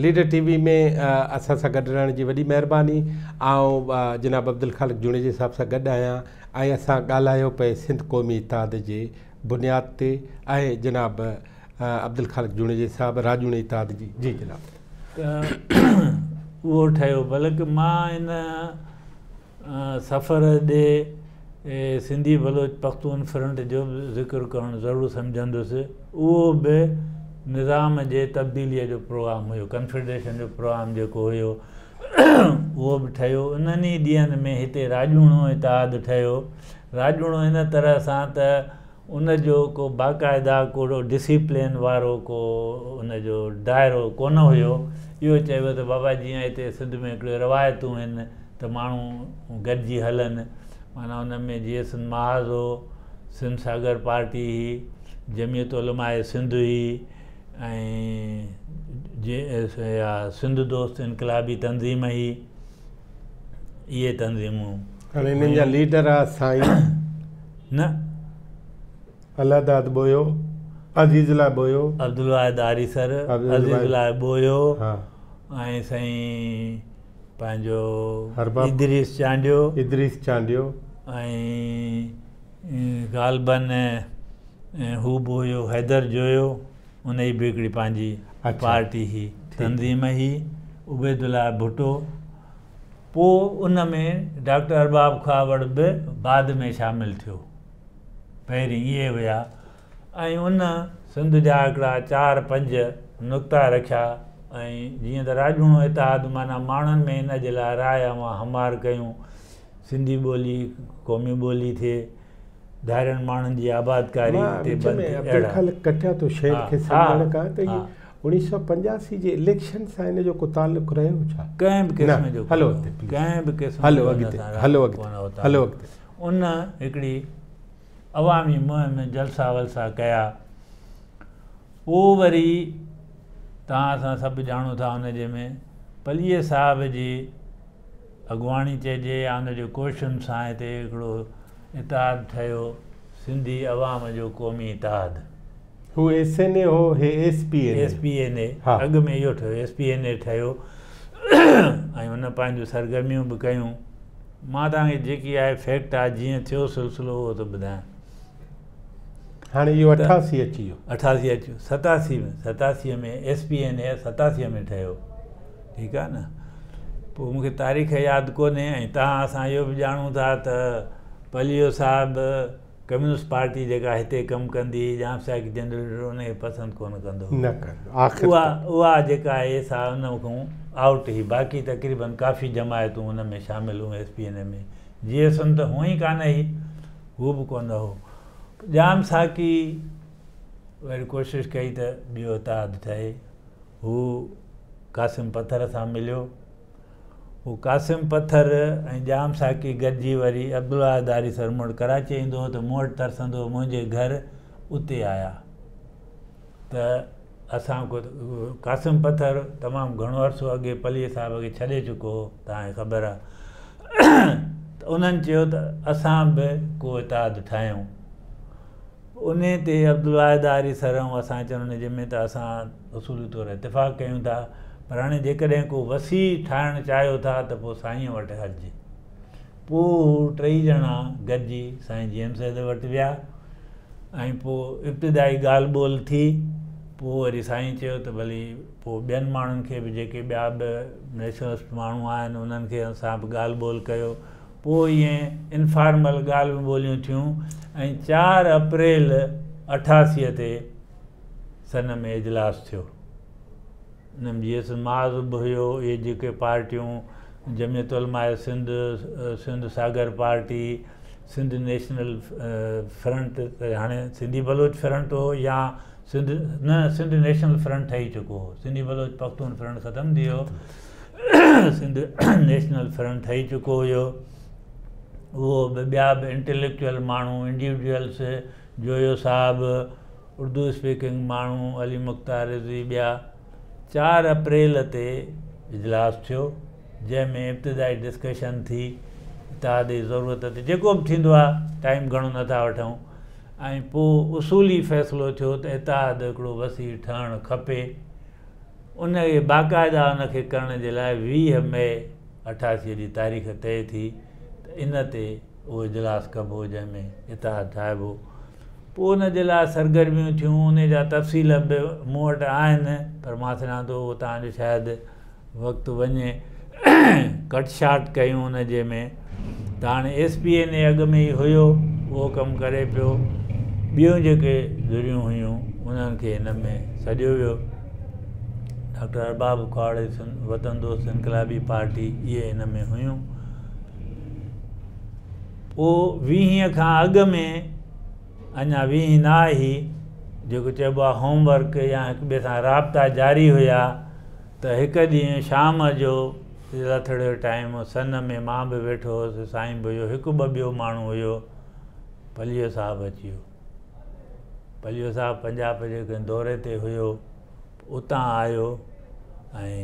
Leader ٽي V ۾ اسان سان گڏ رهڻ جي وڏي مهرباني. آئون جناب عبدالخالق جوڻيجي صاحب سان گڏ آهيان ۽ اسان ڳالهايو پئي سنڌ قومي اتحاد جي بنياد تي ۽ جناب عبدالخالق جوڻيجي صاحب راڄوڻي اتحاد جي جي جناب. ته اهو ٺهيو بلڪ مان ان سفر ڏي سنڌي بلوچ پختون فرنٽ جو به ذڪر ڪرڻ ضرور سمجهندس. اهو به نظام جي تبديليء جو پروگرام هيو، ڪنفيڊريشن جو پروگرام جيڪو هيو اهو به ٺهيو. انهن ئي ڏينهن ۾ هتي راڄوڻو اتحاد ٺهيو. راڄوڻو ان طرح سان ته ان جو ڪو باقاعده ڪو ڊسيپلين وارو ڪو ان جو دائرو ڪونه هيو. اهو چئبو ته بابا جيئن هتي سنڌ ۾ هڪڙيون روايتون آهن ته ماڻهو گڏجي هلن، معنيٰ ان ۾ جيئي سنڌ محاذ هو، سنڌ ساگر پارٽي هئي، جمعيت علماء سنڌ هئي ۽ جي اها سنڌ دوست انقلابي تنظيم هئي. اهي تنظيمون هاڻي انهن جا ليڊر آ سائين نه الله داد ٻوهيو، عزيز الله ٻوهيو، عبدالواحد آريسر، عزيز الله ٻوهيو ۽ سائين پنهنجو ادريس چانڊيو، ادريس چانڊيو ۽ غالباً هو به هيو حيدر جويو، ان جي به هڪڙي پنهنجي پارٽي هئي، تنظيم هئي، عبيدالله ڀٽو. پوء ان ۾ ڊاڪٽر ارباب کهاوڙ به بعد ۾ شامل ٿيو. پهرين اهي هيا ۽ ان سنڌ جا هڪڙا چار پنج نقطا رکيا ۽ جيئن ته راڄوڻو اتحاد معنيٰ ماڻهن ۾ ان جي لاء راء اوهان هموار ڪيون، سنڌي ٻولي قومي ٻولي ٿئي، ڌارين ماڻهن جي آبادڪاري مان تي وچ بند ۾ ٿئي اهڙا. عبدالخالق ڪٽيان ٿو شعر کي سمجهڻ کان ته هي 1985 جي اليڪشن سان ان جو ڪو تعلق رهيو ڇا؟ ڪنهن به نه قسم جو هلو ڪونه اڳتي هو پليز ڪنهن به قسم هلو جو ان اڳتي سان هلو رابطو اڳتي ڪونه هو هلو تعلق. اڳتي. ان هڪڙي عوامي مهم جلسا ولسا ڪيا. پوء وري توهان اسان سڀ ڄاڻو ٿا ان جي ۾ پليجي صاحب جي اڳواڻي چئجي يا ان جي ڪوششن سان هتي هڪڙو اتحاد ٺهيو، سنڌي عوام جو قومي اتحاد. هو ايس اين اي هو، هي S P N A. S P N A, اڳ ۾ اهو ٺهيو، ايس پي اين اي ٺهيو ۽ ان پنهنجون سرگرميون به ڪيون. مان توهان کي جيڪي آهي فيڪٽ آهي جيئن ٿيو سلسلو اهو ٿو ٻڌايان. هاڻي اهو 88 اچي ويو. 88 اچي ويو، 87 ۾، 87 ۾ ايس پي اين اي 87 ۾ ٺهيو، ٺيڪ آهي نه. پوء مون کي تاريخ ياد ڪونهي ۽ توهان اسان اهو به ڄاڻون ٿا ته پليجو صاحب ڪميونسٽ پارٽي جيڪا هتي ڪم ڪندي هئي، ڄام ساقي جنريٽر ان کي پسند ڪونه ڪندو هو. نه ڪندو آخر اها اها جيڪا آهي سا ان کان آئوٽ هئي. باقي تقريبن ڪافي جماعتون ان ۾ شامل هيون ايس پي اين اي ۾. جي ايس ايم ته هونئن ئي ڪانه هئي، هو به ڪونه هو. ڄام ساقي وري ڪوشش ڪئي ته ٻيو اتحاد ٺهي. هو قاسم پٿر سان مليو. هو قاسم پٿر ۽ ڄام ساقي گڏجي وري عبدالواحد آريسر مون وٽ ڪراچي ايندو هو ته مون وٽ ترسندو هو، منهنجي گهر اتي آيا ته اسان ڪو قاسم پٿر تمام گهڻو عرصو اڳي پليجي صاحب کي ڇڏي چڪو هو، توهان کي خبر آهي ته انهن چيو ته اسان به ڪو اتحاد ٺاهيون. انهي تي عبدالواحد آريسر ۽ اسان چيو ان جي ۾ ته اسان اصولي طور اتفاق ڪيون ٿا پر هاڻي جيڪڏهن ڪو وسيع ٺاهڻ چاهيو ٿا ته پوء سائينء وٽ هلجي. پوء هو ٽئي ڄڻا گڏجي سائين جي ايم سيد وٽ ويا ۽ پوء ابتدائي ڳالهه ٻولهه ٿي. پوء وري سائين چيو ته ڀلي پوء ٻين ماڻهن کي به جيڪي ٻيا به نيشنلسٽ ماڻهو آهن انهن کي سان به ڳالهه ٻولهه ڪيو. پوء ائين انفارمل ڳالهيون ٻولهيون ٿيون ۽ 4 اپريل 88 تي سن ۾ اجلاس ٿيو. ان ۾ جيئي سنڌ محاذ به هيو، اهي جيڪي پارٽيون جمعيت علماء سنڌ، سنڌ ساگر پارٽي، سنڌ نيشنل فرنٽ ته هاڻي سنڌي بلوچ فرنٽ هو يا سنڌ نه سنڌ نيشنل فرنٽ ٺهي چڪو هو، سنڌي بلوچ پختون فرنٽ ختم ٿي ويو. سنڌ نيشنل فرنٽ ٺهي چڪو هيو. اهو به ٻيا به انٽليڪچوئل ماڻهو انڊيوڊيولس جويو صاحب اردو اسپيڪنگ ماڻهو علي مختار رضوي ٻيا. 4 اپريل تي اجلاس ٿيو جنهن ۾ ابتدائي ڊسڪشن ٿي اتحاد جي ضرورت تي جيڪو به ٿيندو آهي ٽائيم گهڻو نٿا وٺون ۽ پوء اصولي فيصلو ٿيو ته اتحاد هڪڙو وسيع ٺهڻ کپي. ان کي باقاعده ان کي ڪرڻ جي لاء 20 مئي 88 جي تاريخ طئي ٿي ته ان تي اهو اجلاس ڪبو جنهن ۾ اتحاد ٺاهبو. پوء ان جي لاء سرگرميون ٿيون، ان جا تفصيل به مون وٽ آهن، پر مان سمجهان ٿو اهو توهان جو شايد وقت وڃي ڪٽ شارٽ ڪيون ان جي ۾ ته هاڻي ايس پي اين اي اڳ ۾ ئي هيو، اهو ڪم ڪري پيو. ٻيون جيڪي ڌريون هيون انهن کي هن ۾ سڏيو ويو. ڊاڪٽر ارباب کهاوڙ وطن دوست انقلابي پارٽي اهي هن ۾ هيون. پوء 20 کان اڳ ۾ اڃا 20 نه آئي، جيڪو چئبو آهي هوم ورڪ يا هڪ ٻئي سان رابطا جاري هيا ته هڪ ڏينهن شام جو لٿڙي جو ٽائيم سن ۾ مان به ويٺو هوس، سائين به هيو، هڪ ٻه ٻيو ماڻهو هيو، پليجو صاحب اچي ويو. پليجو صاحب پنجاب جي ڪنهن دوري تي هيو، اتان آيو ۽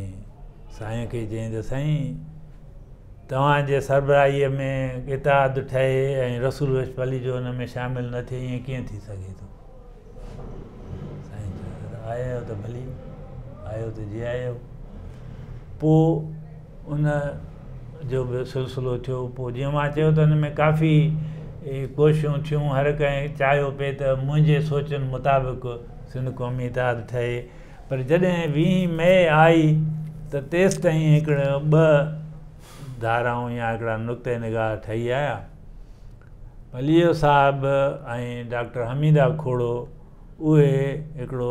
سائين کي چيائين ته سائين توهان جي سربراهيء ۾ اتحاد ٺهي ۽ رسول بخش پليجو ان ۾ شامل نه ٿئي، ائين ڪيئن ٿي سگهي ٿو؟ سائين چيو ته آيا آهيو ته ڀلي آيو ته جي آيو. پوء ان جو به سلسلو ٿيو. پوء جيئن مان چيو ته ان ۾ ڪافي ڪوششون ٿيون، هر ڪنهن چاهيو پئي ته منهنجي سوچن مطابق سنڌ قومي اتحاد ٺهي، پر جڏهن 20 مئي آئي ته تيستائين هڪڙو ٻه ڌارائون يا هڪڙا نقطه نگاهه ٺهي آيا. پليجو صاحب ۽ ڊاڪٽر حميده کوڙو اهي هڪڙو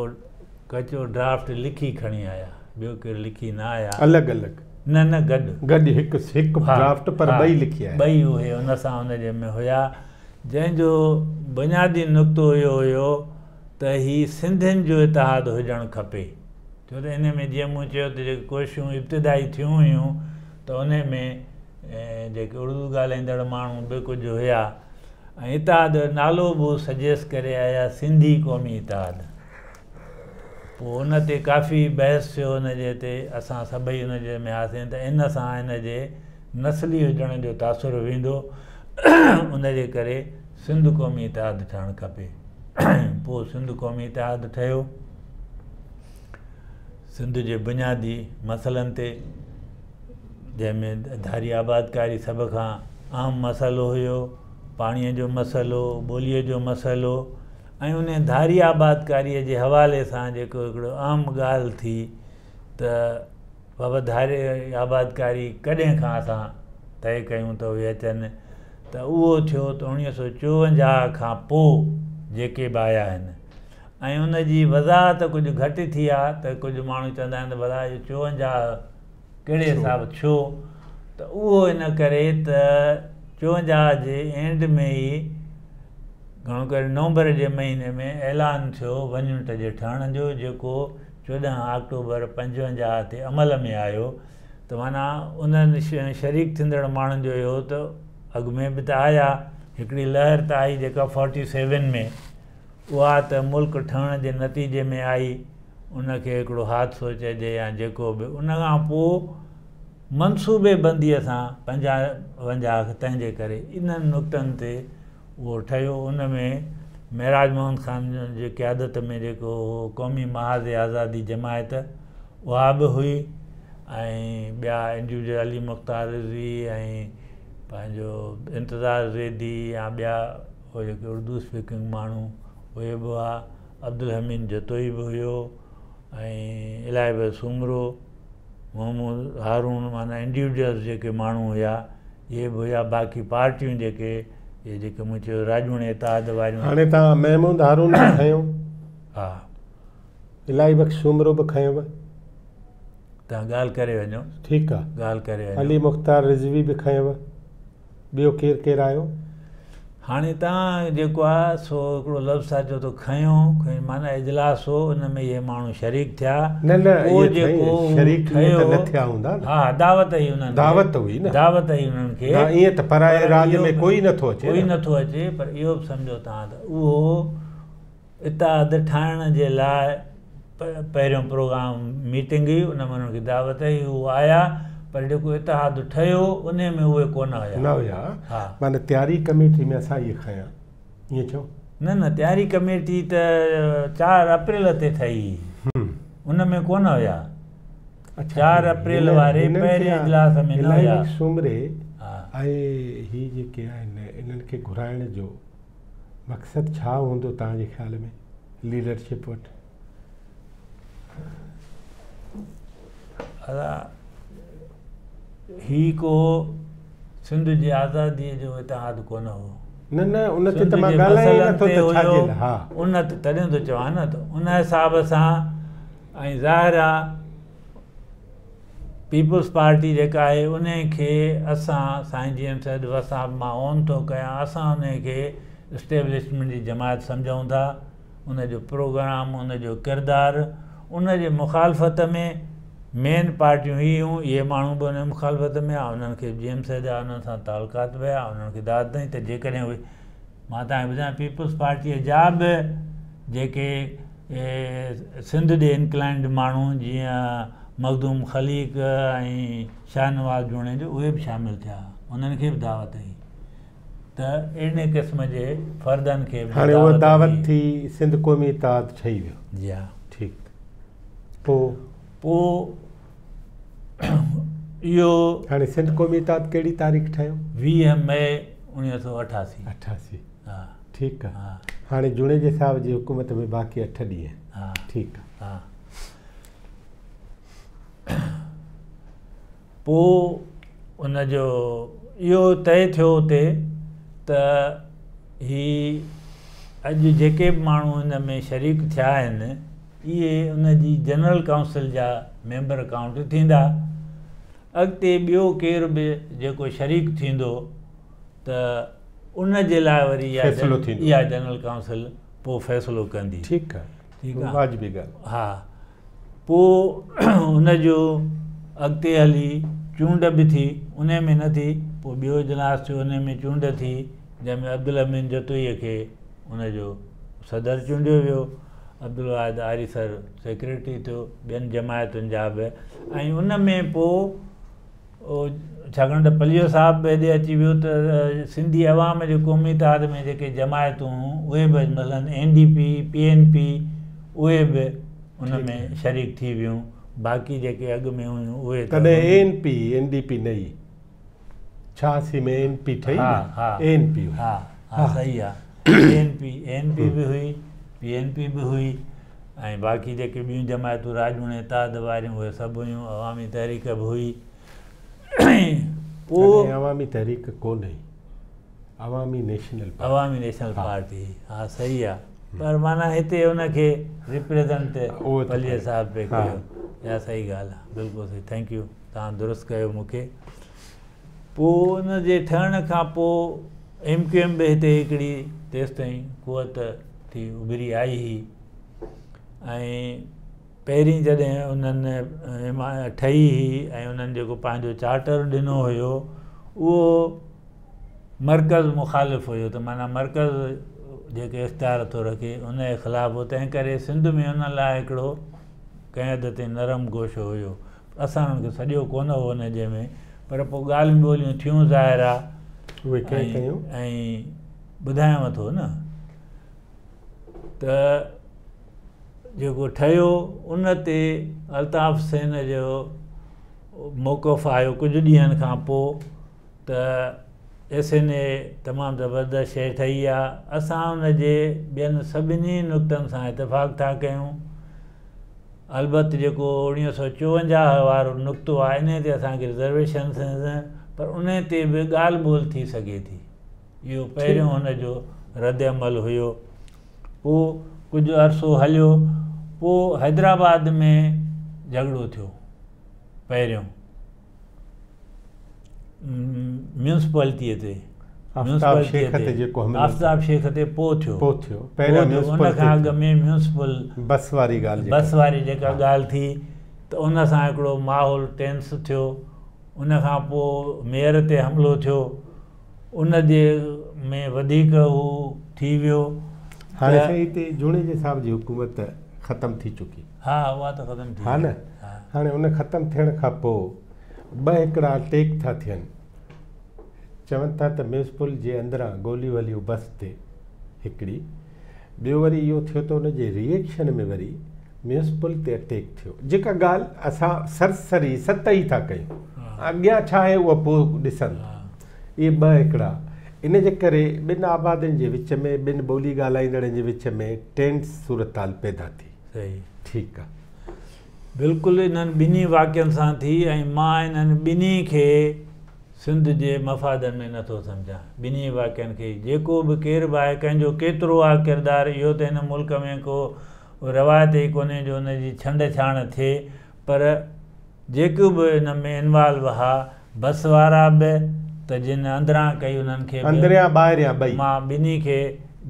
ڪچو ڊرافٽ لکي کڻي آيا، ٻيو ڪير لکي نه آيا. الڳ الڳ؟ نه نه گڏ. گڏ هڪ هڪ ڊرافٽ پر ٻئي لکي آيا. ٻئي اهي ان سان ان جي ۾ هيا، جنهن جو بنيادي نقطو اهو هيو ته هي سنڌين جو اتحاد هجڻ کپي، ڇو ته ان ۾ جيئن مون چيو ته جيڪي ڪوششون ابتدائي ٿيون هيون ته ان ۾ جيڪي اردو ڳالهائيندڙ ماڻهو به ڪجهه هيا ۽ اتحاد جو نالو به سجيسٽ ڪري آيا سنڌي قومي اتحاد. پوء ان تي ڪافي بحث ٿيو، ان جي تي اسان سڀئي ان جي ۾ هئاسين ته ان سان ان جي نسلي هجڻ جو تاثر ويندو، ان جي ڪري سنڌ قومي اتحاد ٺهڻ کپي. پوء سنڌ قومي اتحاد ٺهيو. سنڌ جي بنيادي مسئلن تي، جنهن ۾ ڌاري آبادڪاري سڀ کان اهم مسئلو هيو، پاڻيء جو مسئلو، ٻوليء جو مسئلو ۽ ان ڌاري آبادڪاريء جي حوالي سان جيڪو هڪڙو اهم ڳالهه ٿي ته بابا ڌاري آبادڪاري ڪڏهن کان اسان طئي ڪيون ته اهي اچن، ته اهو ٿيو ته 1954 کان پوء جيڪي به آيا آهن ۽ ان جي وضاحت ڪجهه گهٽ ٿي آهي ته ڪجهه ماڻهو چوندا آهن ته ڀلا اهو 54 ڪهڙي حساب ڇو؟ ته اهو ان ڪري ته 54 جي اينڊ ۾ ئي گهڻو ڪري نومبر جي مهيني ۾ اعلان ٿيو ون يونٽ جي ٺهڻ جو، جيڪو 14 آڪٽوبر 55 تي عمل ۾ آيو ته معنيٰ انهن شريڪ ٿيندڙ ماڻهن جو اهو ته اڳ ۾ به ته آيا، هڪڙي لهر ته آئي جيڪا فورٽي سيون ۾ اها ته ملڪ ٺهڻ جي نتيجي ۾ آئي، ان کي هڪڙو حادثو چئجي يا جيڪو به، ان کان پوء منصوبي بنديء سان 55 تنهن جي ڪري انهن نقطن تي اهو ٺهيو. ان ۾ معراج محمد خان جي قيادت ۾ جيڪو هو قومي محاذ آزادي جماعت اها به هئي ۽ ٻيا انڊيوجل علي مختار رضوي ۽ پنهنجو انتظار زيدي يا ٻيا اهي جيڪي اردو اسپيڪنگ ماڻهو اهي به هئا. عبدالحميد جتوئي به هيو ۽ الاهي بخش سومرو، محمود هارون معنيٰ انڊيوجلز جيڪي ماڻهو هيا اهي به هيا باقي پارٽيون جيڪي اهي جيڪي مون چيو راڄوڻي اتحاد واريون. هاڻي توهان محمود هارون به کنيو. ها. الاهي بخش سومرو به کنيو. توهان ڳالهه ڪري وڃو. ٺيڪ آ. ڳالهه ڪري وڃو. علي مختار رضوي به کنيو. ٻيو ڪير ڪير آيو؟ هاڻي توهان جيڪو آ سو هڪڙو لفظ ٿا چئو ته کنيو، معنيٰ اجلاس هو ان ۾ اهي ماڻهو شريڪ ٿيا. نه نه اهي ٺهي شريڪ ائين ته نه ٿيا هوندا نه. ها دعوت هئي انهن کي. دعوت هئي نه. دعوت هئي انهن کي. نه ائين ته پرائي راڄ ۾ ڪوئي نه ٿو اچي نه. ڪوئي نه ٿو اچي پر اهو به سمجهو توهان ته اهو اتحاد ٺاهڻ جي لاء پهريون پروگرام ميٽنگ هئي ان ۾ انهن کي دعوت هئي هو آيا پر جيڪو اتحاد ٺهيو انهي ۾ اهي ڪونه هيا. نه هيا معنيٰ تياري ڪميٽي ۾ اسان اهي کنيا ائين چئو. نه نه تياري ڪميٽي ته 4 اپريل تي ٺهي هئي ان ۾ ڪونه هيا. 4 اپريل واري پهرين اجلاس ۾ نه هيا. الاهي بخش سومري ۽ هي جيڪي آهن انهن کي گهرائڻ جو مقصد ڇا هوندو توهان جي خيال ۾ ليڊرشپ وٽ؟ ادا هي ڪو سنڌ جي آزاديء جو اتحاد ڪونه هو. نه نه ان تي ته مان ڳالهايان ئي نٿو ته ڇا جي لاء ها. ان تي تڏهن ٿو چوان نه ته ان حساب سان ۽ ظاهر آ پيپلز پارٽي جيڪا آهي انهي کي اسان سائين جي ايم سيد وسان مان اون ٿو ڪيان اسان انهي کي اسٽيبلشمينٽ جي جماعت سمجهون ٿا ان جو پروگرام ان جو ڪردار ان جي مخالفت ۾ مين پارٽيون هي هيون اهي ماڻهو به ان جي مخالفت ۾ آ انهن کي جي ايم سيد آ انهن سان تعلقات به آ انهن کي دعوت ڏني ته جيڪڏهن اهي مان توهان کي ٻڌايان پيپلز پارٽيء جا به جيڪي سنڌ ڏي انڪلائنڊ ماڻهو جيئن مخدوم خليق ۽ شاهنواز جوڻيجو اهي به شامل ٿيا انهن کي به دعوت هئي ته اهڙي قسم جي فردن کي به هاڻي اها دعوت ٿي سنڌ قومي اتحاد ٺهي ويو. جي ها. ٺيڪ پوء. پوء اهو. هاڻي سنڌ قومي اتحاد ڪهڙي تاريخ ٺهيو؟ 20 مئي 1988. 88 ها ٺيڪ آ. هاڻي جوڻيجي صاحب جي حڪومت ۾ باقي 8 ڏينهن. ها. ٺيڪ آ. ها. پوء ان جو اهو طئي ٿيو اتي ته هي اڄ جيڪي به ماڻهو هن ۾ شريڪ ٿيا آهن اهي ان جي جنرل ڪائونسل جا ميمبر ڪائونٽ ٿيندا. اڳتي ٻيو ڪير به جيڪو شريڪ ٿيندو ته ان جي لاء وري اها جنرل ڪائونسل پوء فيصلو ڪندي. ٺيڪ آهي. ٺيڪ آهي. واجبي ڳالهه. ها. پوء ان جو اڳتي هلي چونڊ به ٿي، انهي ۾ نه ٿي، پوء ٻيو اجلاس ٿيو انهي ۾ چونڊ ٿي، جنهن ۾ عبدالامين جتوئيء کي ان جو صدر چونڊيو ويو، عبدالواحد آريسر سيڪريٽري ٿيو، ٻين جماعتن جا به ۽ ان ۾ پوء ڇاڪاڻ ته پليجو صاحب به هيڏي اچي ويو ته سنڌي عوام جي قومي اتحاد ۾ جيڪي جماعتون هيون اهي به مثلاً N D P, P N P اهي به ان ۾ شريڪ ٿي ويون، باقي جيڪي اڳ ۾ هيون اهي ته. تڏهن A N P, N D P نه هئي. 86 ۾ اي اين پي ٺهي نه، اي اين پي هئي. ها ها صحيح آ اي اين پي، اي اين پي به هئي، پي اين پي به هئي ۽ باقي جيڪي ٻيون جماعتون راڄوڻي اتحاد واريون اهي سڀ هيون، عوامي تحريڪ به هئي. پوء تڏهن عوامي تحريڪ ڪونه هئي، عوامي نيشنل پارٽي. عوامي نيشنل پارٽي هئي، ها صحيح آ، پر معنيٰ هتي ان کي ريپريزنٽ پليجي صاحب پئي ڪيو، اها صحيح ڳالهه آ، بلڪل صحيح، thank you, توهان درست ڪيو مون کي. پوء ان جي ٺهڻ کان پوء ايم ڪيو ايم به هتي هڪڙي تيستائين قوت ٿي اڀري آئي هئي ۽ پهرين جڏهن انهن ٺهي هئي ۽ انهن جيڪو پنهنجو چارٽر ڏنو هيو اهو مرڪز مخالف هيو ته معنيٰ مرڪز جيڪي اختيار ٿو رکي ان جي خلاف هو تنهن ڪري سنڌ ۾ ان لاء هڪڙو ڪنهن حد تائين نرم گوشو هيو اسان انهن کي سڏيو ڪونه هو ان جي ۾ پر پوء ڳالهيون ٻولهيون ٿيون ظاهر آ. اهي ڪنهن ڪيون؟ ۽ ٻڌايانو ٿو نه ته جيڪو ٺهيو ان تي الطاف حسين جو موقف آيو ڪجهه ڏينهن کان پوء ته ايس اين اي تمام زبردست شيء ٺهي آ اسان ان جي ٻين سڀني نقطن سان اتفاق ٿا ڪيون البت جيڪو 1954 وارو نقطو آهي انهي تي اسان کي رزرويشنس آهن پر انهي تي به ڳالهه ٻولهه ٿي سگهي ٿي. اهو پهريون هن جو رد عمل هيو. پوء ڪجهه عرصو هليو پوء حيدرآباد ۾ جهڳڙو ٿيو پهريون. ميونسپالٽيء تي آفتاب شيخ تي جيڪو حملو آفتاب شيخ تي پوء ٿيو پوء ٿيو پهريان ان کان اڳ ۾ ميونسپل بس واري ڳالهه بس واري جيڪا ڳالهه ٿي ته ان سان هڪڙو ماحول ٽينس ٿيو ان کان پوء ميئر تي حملو ٿيو ان جي ۾ وڌيڪ هو ٿي ويو هاڻي سائين هتي جوڻيجي صاحب جي حڪومت ختم ٿي چڪي ها اها ته ختم ٿي ها نه هاڻي ان ختم ٿيڻ کان پوء ٻه هڪڙا اٽيڪ ٿا ٿين. چون ٿا ته ميونسپل جي اندران گوليون هليون بس تي هڪڙي. ٻيو وري اهو ٿيو ته ان جي ري ايڪشن ۾ وري ميونسپل تي اٽيڪ ٿيو جيڪا ڳالهه اسان سرسري سطحي ٿا ڪيون اڳيان ڇا آهي اهو پوء ڏسن اهي ٻه هڪڙا ان جي ڪري ٻن آبادين جي وچ ۾ ٻن ٻولي ڳالهائيندڙن جي وچ ۾ ٽينس صورتحال پيدا ٿي. صحيح. ٺيڪ آ. بلڪل انهن ٻنهي واقعن سان ٿي ۽ مان انهن ٻنهي کي سنڌ جي مفادن ۾ نٿو سمجهان. ٻنهي واقعن کي جيڪو به ڪير به آهي ڪنهن جو ڪيترو آ ڪردار اهو ته هن ملڪ ۾ ڪو روايت ئي ڪونهي جو ان جي ڇنڊ ڇاڻ ٿئي پر جيڪي به ان ۾ انوالو ها بس وارا به ته جن اندران ڪئي انهن کي به اندريان ٻاهريان ٻئي. مان ٻنهي کي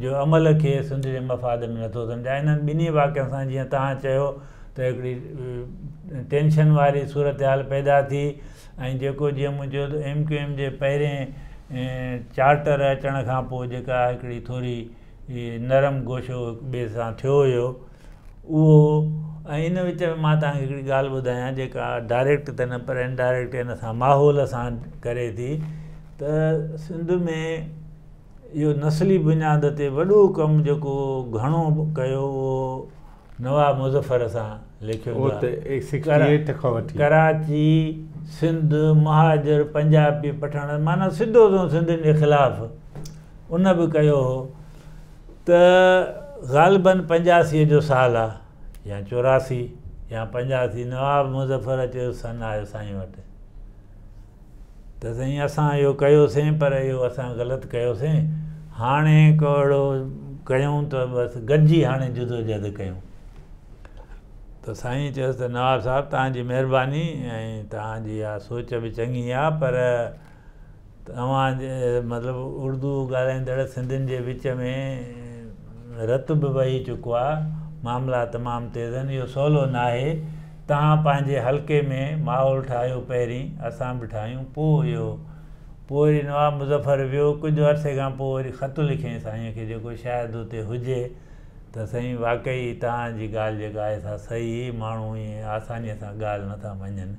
جو عمل کي سنڌ جي مفاد ۾ نٿو سمجهان. انهن ٻنهي واقعن سان جيئن توهان چيو ته هڪڙي ٽينشن واري صورتحال پيدا ٿي. ۽ جيڪو جيئن مون چيو ته ايم ڪيو ايم جي پهرين چارٽر اچڻ کان پوء جيڪا هڪڙي ٿوري نرم گوشو هڪ ٻئي سان ٿيو هيو اهو ۽ ان وچ ۾ مان توهان کي هڪڙي ڳالهه ٻڌايان جيڪا ڊائريڪٽ ته نه پر انڊائريڪٽ ان سان ماحول سان ڪري ٿي ته سنڌ ۾ اهو نسلي بنياد تي وڏو ڪم جيڪو گهڻو ڪيو اهو نواب مظفر سان ليکيو اهو ته 68 کان وٺي. ڪراچي، سنڌ، مهاجر، پنجابي، پٺاڻ معنيٰ سڌو سنئون سنڌين جي خلاف ان به ڪيو هو ته غالباً 85 جو سال آ يا 84 يا 85 نواب مظفر اچيو سن آيو سائين وٽ ته سائين اسان اهو ڪيوسين پر اهو اسان غلط ڪيوسين هاڻي ڪو اهڙو ڪيون ته بس گڏجي هاڻي جدوجهد ڪيون ته سائين چيس ته نواب صاحب توهان جي مهرباني ۽ توهان جي اها سوچ به چڱي آهي پر توهان جي مطلب اردو ڳالهائيندڙ سنڌين جي وچ ۾ رت به وهي چڪو آهي معاملا تمام تيز آهن اهو سولو ناهي توهان پنهنجي حلقي ۾ ماحول ٺاهيو پهرين اسان به ٺاهيون پوء اهو پوء وري نواب مظفر ويو ڪجهه عرصي کان پوء وري خط لکيائين سائين کي جيڪو شايد اتي هجي ته سائين واقعي توهان جي ڳالهه جيڪا آهي سا صحيح هئي ماڻهو ائين آسانيء سان ڳالهه نٿا مڃن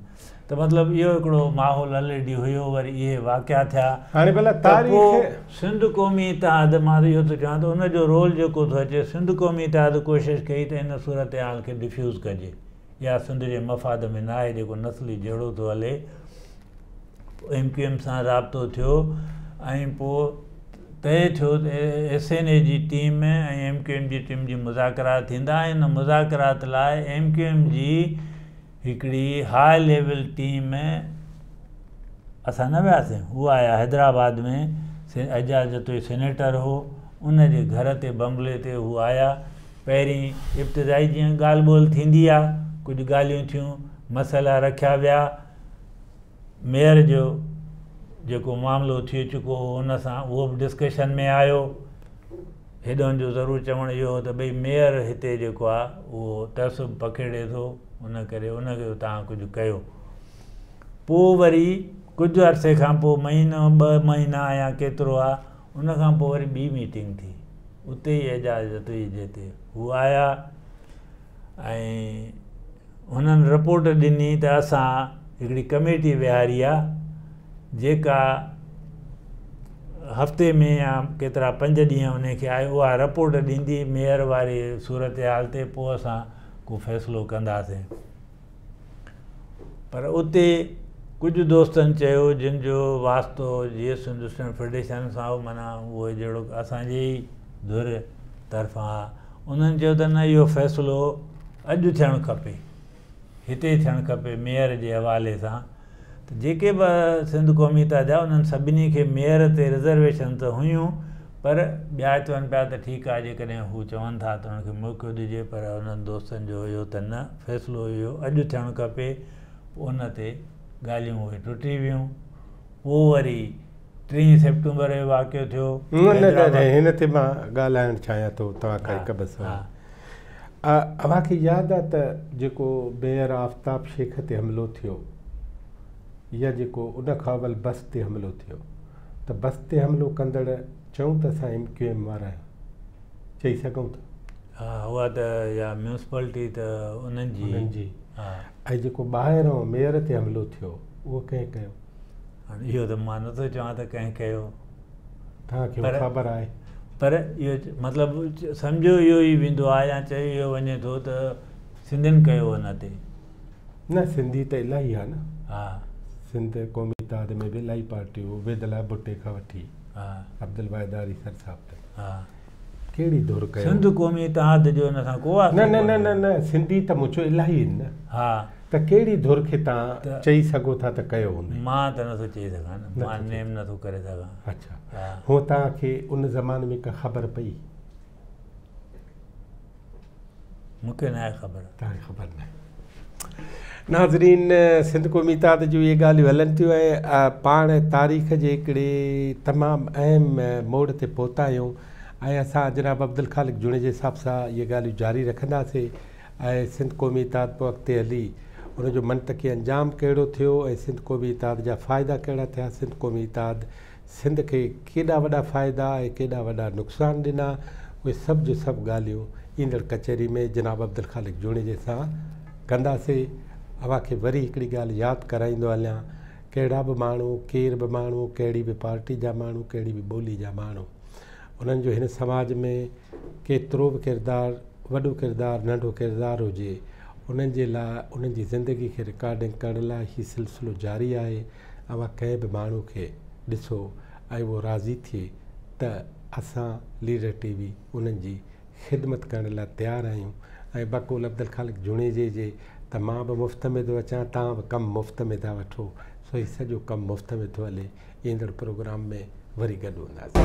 ته مطلب اهو هڪڙو ماحول الريڊي هيو وري اهي واقعا ٿيا هاڻي ڀلا ته پوء تاريخ. سنڌ قومي اتحاد مان اهو ٿو چوان ته ان جو رول جيڪو ٿو اچي سنڌ قومي اتحاد ڪوشش ڪئي ته ان صورتحال کي ڊفيوز ڪجي اها سنڌ جي مفاد ۾ ناهي جيڪو نسلي جهيڙو ٿو هلي ايم ڪيو ايم سان رابطو ٿيو ۽ پوء طئي ٿيو ته ايس اين اي جي ٽيم ۽ ايم ڪيو ايم جي ٽيم جي مذاڪرات ٿيندا ۽ ان مذاڪرات لاء ايم ڪيو ايم جي هڪڙي هاء ليول ٽيم اسان نه وياسين هو آيا حيدرآباد ۾ اعجاز جتوئي سينيٽر هو ان جي گهر تي بنگلي تي هو آيا پهرين ابتدائي جيئن ڳالهه ٻولهه ٿيندي آ ڪجهه ڳالهيون ٿيون مسئلا رکيا ويا ميئر جو جيڪو معاملو ٿي چڪو هو ان سان اهو به ڊسڪشن ۾ آيو هيڏانهن جو ضرور چوڻ اهو هو ته ڀئي ميئر هتي جيڪو آ اهو تعصب پکيڙي ٿو ان ڪري ان کي توهان ڪجهه ڪيو. پوء وري ڪجهه عرصي کان پوء مهينو ٻه مهينا يا ڪيترو آ ان کان پوء وري ٻي ميٽنگ ٿي اتي ئي اعجاز جتوئي جي تي هو آيا ۽ هنن رپورٽ ڏني ته اسان هڪڙي ڪميٽي ويهاري آ جيڪا هفتي ۾ يا ڪيترا پنج ڏينهن ان کي آهي اها رپورٽ ڏيندي ميئر واري صورتحال تي پوء اسان ڪو فيصلو ڪنداسين پر اتي ڪجهه دوستن چيو جن جو واسطو جيئي سنڌ اسٽوڊنٽ فيڊريشن سان هو معنيٰ اهي جهڙوڪ اسان جي ئي ڌر طرفان انهن چيو ته نه اهو فيصلو اڄ ٿيڻ کپي هتي ٿيڻ کپي ميئر جي حوالي سان ته جيڪي به سنڌ قومي اتحاد جا انهن سڀني کي ميئر تي رزرويشن ته هيون پر ٻيا چون پيا ته ٺيڪ آهي جيڪڏهن هو چون ٿا ته انهن کي موقعو ڏجي پر انهن دوستن جو هيو ته نه فيصلو اهو اڄ ٿيڻ کپي پوء ان تي ڳالهيون اهي ٽٽي ويون پوء وري 3 سيپٽمبر جو واقعو ٿيو. نه نه نه هن تي مان ڳالهائڻ چاهيان ٿو توهان کان هڪ ٻه سوال. اوهان کي ياد آ ته جيڪو ميئر آفتاب شيخ تي حملو ٿيو يا جيڪو ان کان اول بس تي حملو ٿيو ته بس تي حملو ڪندڙ چئون ته اسان ايم ڪيو ايم وارا آهيون چئي سگهون ٿا؟ ها اها ته يا ميونسپلٽي ته انهن جي انهن جي ها. ۽ جيڪو ٻاهران ميئر تي حملو ٿيو اهو ڪنهن ڪيو؟ هاڻي اهو ته مان نٿو چوان ته ڪنهن ڪيو. توهان کي خبر آهي. پر اهو مطلب سمجهيو اهو ئي ويندو آهي يا چيو اهو وڃي ٿو ته سنڌين ڪيو ان تي. نه سنڌي ته الاهي آ نه. ها. سنڌ قومي اتحاد ۾ به الاهي پارٽيون عبيدالله ڀٽي کان وٺي ها. عبدالواحد آريسر صاحب تائين. ها. ڪهڙي ڌر ڪيو؟ سنڌ قومي اتحاد جو ان سان ڪو واسطو نه نه نه ڪونهي. نه نه سنڌي ته مون چيو الاهي آهن نه. ها. ته ڪهڙي ڌر کي توهان چئي سگهو ٿا ته ڪيو هوندئي؟ مان ته نٿو چئي سگهان نه مان نيم نٿو ڪري سگهان. اڇا. هونء توهان کي ان زماني ۾ ڪا خبر پئي؟ مون کي ناهي خبر. توهان کي خبر ناهي. ناظرين سنڌ قومي اتحاد جون اهي ڳالهيون هلن ٿيون ۽ پاڻ تاريخ جي هڪڙي تمام اهم موڙ تي پهتا آهيون ۽ اسان جناب عبدالخالق جوڻيجي صاحب سان اهي ڳالهيون جاري رکنداسين ۽ سنڌ قومي اتحاد پوء اڳتي هلي ان جو منطقي انجام ڪهڙو ٿيو ۽ سنڌ قومي اتحاد جا فائدا ڪهڙا ٿيا سنڌ قومي اتحاد سنڌ کي ڪيڏا وڏا فائدا ۽ ڪيڏا وڏا نقصان ڏنا، اهي سڀ جون سڀ ڳالهيون ايندڙ ڪچهري ۾ جناب عبدالخالق جوڻيجي سان ڪنداسين. اوهان کي وري هڪڙي ڳالهه ياد ڪرائيندو هليان، ڪهڙا به ماڻهو، ڪير به ماڻهو، ڪهڙي به پارٽي جا ماڻهو، ڪهڙي به ٻولي جا ماڻهو، انهن جو هن سماج ۾ ڪيترو به ڪردار، وڏو ڪردار، ننڍو ڪردار هجي، انهن جي لاء انهن جي زندگي کي رڪارڊنگ ڪرڻ لاء هي سلسلو جاري آهي. اوهان ڪنهن به ماڻهو کي ڏسو ۽ اهو راضي ٿئي ته اسان ليڊر ٽي وي انهن جي خدمت ڪرڻ لاء تيار آهيون ۽ بقول عبدالخالق جوڻيجي جي ته مان به مفت ۾ ٿو اچان توهان به ڪم مفت ۾ ٿا وٺو سو هي سڄو ڪم مفت ۾ ٿو هلي ايندڙ پروگرام ۾ وري گڏ هونداسين.